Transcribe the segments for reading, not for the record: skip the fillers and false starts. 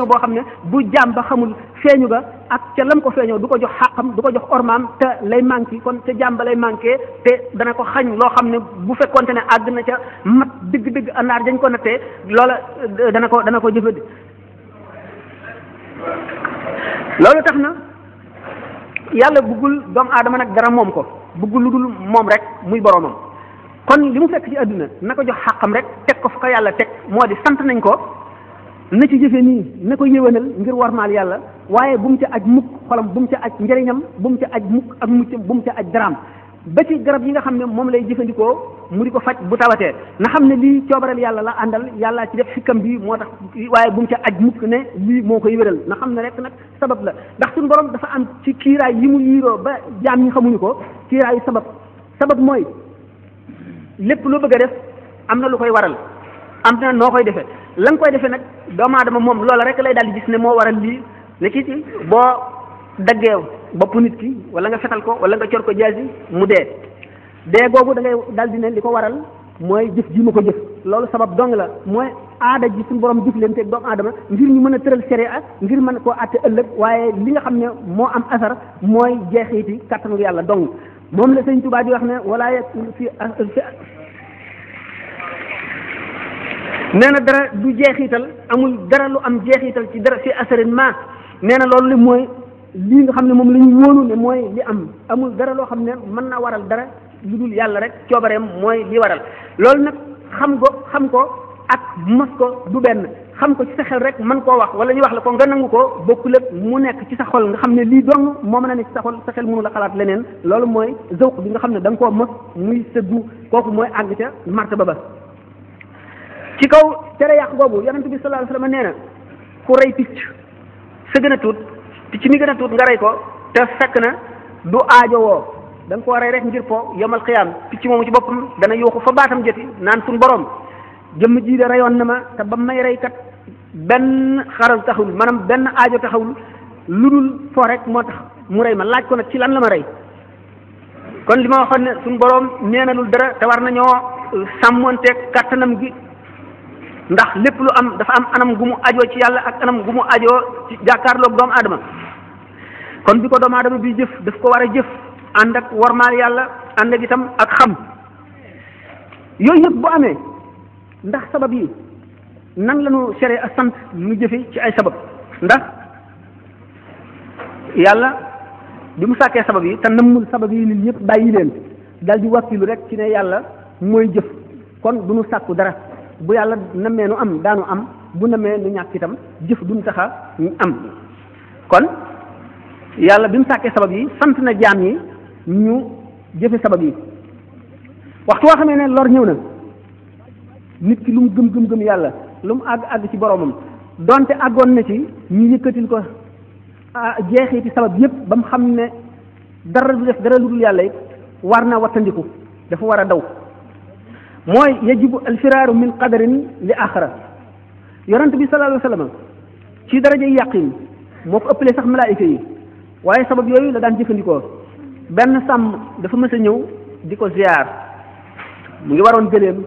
feeñoo boo xam ne bu jaam ba xamul feeñu ga ak ca lam ko feeñoo du ko jox xàqam du ko jox ormaam te lay manqué kon ca jaam ba lay manqué te dana ko xañ loo xam ne bu fekkonte ne àgg na ca mat dëgg-dëgg anaar dañ ko nattee loola dana ko jëfandi loolu tax na yàlla bëggul doomu aadama nag dara moom ko bëggul lu dul moom rek muy boroomam kon li mu fekk ci àdduna na ko jox xàqam rek teg ko fu ko yàlla teg moo di sant nañ ko na ci jëfe nii na ko yéwénal ngir warmaal yàlla waaye bu mu ca aj mukk xolam bu mu ca aj njëriñam bu mu ca aj mukk ak muccam bu mu ca aj daraam ba ci garab yi nga xam ne moom lay jëfandikoo mu di ko faj bu tawatee na xam ne lii coobareel yàlla la àndal yàlla ci def xikkam bi moo tax waaye bu mu ca aj mukk ne lii moo koy wéral na xam ne rek nag sabab la ndax suñu borom dafa am ci kiiraay yi mu yiiroo ba jaam ñi xamuñu ko kiiraayu sabab mooy lépp loo bëgg a def am na lu koy waral am na noo koy defee la nga koy defee nag doomu aadama moom loola rek lay daal di gis ne moo waral lii ne ci boo daggee bopp nit ki wala nga fetal ko wala nga cor ko jaasi mu dee googu da ngay daal di ne li ko waral mooy jëf ji ma ko jëf loolu sabab dong la mooy aada ji suñu borom jëf leen teg doomu aadama ngir ñu mën a tëral sharia ngir mën koo àtte ëllëg waaye li nga xam ne moo am asar mooy jeexiti kattanu yàlla dong moom la sëñ Tuubaa di wax ne wala fi nee na dara du jeexital amul dara lu am jeexital ci dara fi asarin ma nee na loolu li mooy lii nga xam ne moom la ñu wóolu ne mooy li am amul dara loo xam ne mën naa waral dara lu dul yàlla rek coobareem mooy li waral loolu nag xam ko ak mos ko du benn xam ko ci sa xel rek mën koo wax wala ñu wax la ko nga nangu ko bokkul ak mu nekk ci sa xol nga xam ne lii dong moo mën a nekk ci sa xol sa xel mënu la xalaat leneen loolu mooy zawq bi nga xam ne da nga koo mos muy sëggu kooku mooy àgg ca martaba ba ci kaw tere yàq boobu yonent bi sallallahu alayhi wasallam nee na ku rey picc sa gën a tuut picc mi gën a tuut nga rey ko te fekk na du aajowoo da nga koo rey rek ngir po yomal xiyaam picc moomu ci boppam dana yuuxu fa baatam joti naan suñu borom jëmm ji de reyoon na ma te ba may rey kat benn xaral taxawul maanaam benn aajo taxawul lu dul fo rek moo tax mu rey ma laaj ko nag ci lan la ma rey kon li ma waxoon ne suñu borom neenalul dara te war nañoo sàmmonteeg kattanam gi ndax lépp lu am dafa am anam gu mu ajoo ci yàlla ak anam gu mu ajoo ci jàkkaarloog doomu aadama kon bi ko doomu aadama bi jëf daf ko war a jëf ànd ak warmaal yàlla ànd ak itam ak xam yooyu yëpp bu amee ndax sabab yi nan la ñu sere a sant ñu jëfe ci ay sabab ndax yàlla bi mu sàkkee sabab yi te nammul sabab yi lii yëpp bàyyi leen dal di wàkkilu rek ci ne yàlla mooy jëf kon du ñu sàkku dara bu yàlla namee nu am daanu am bu namee nu ñàkk itam jëf duñ taxa ñu am kon yàlla bi mu sàkkee sabab yi sant na jaam yi ñu jëfe sabab yi waxtu woo xamee ne lor ñëw na nit ki lu mu gëm yàlla lu mu àgg ci boromam donte àggoon na ci ñu yëkkatil ko jeexiti sabab yépp ba mu xam ne dara du def dara lu dul yàlla it war na wattandiku dafa war a daw mooy yajibu alfiraaru min qadarin li axara yonent bi sallallahu alayhi wa sallam ci daraja yàqin moo ko ëppalee sax malaayika yi waaye sabab yooyu la daan jëfandikoo benn sàmm dafa mës a ñëw di ko ziar mu ngi waroon gëléem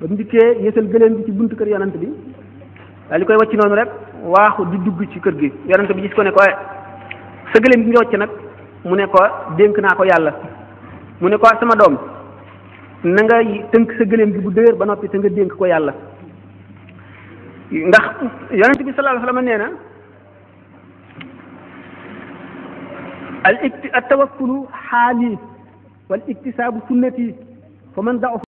ba mu dikkee yéesal gëléem bi ci buntu kër yonent bi daal di koy wàcc noonu rek waaxu di dugg ci kër gi yonent bi gis ko ne ko sa gëléem bi nga wàcc nag mu ne ko dénk naa ko yàlla mu ne ko sama doom na nga tënk sa gëléem gi bu dëgër ba noppi te nga dénk ko yàlla ndax yonent bi sallallahu alayhi wa sallam nee na al tawakkulu xaali wal iktisaabu sunnati fa man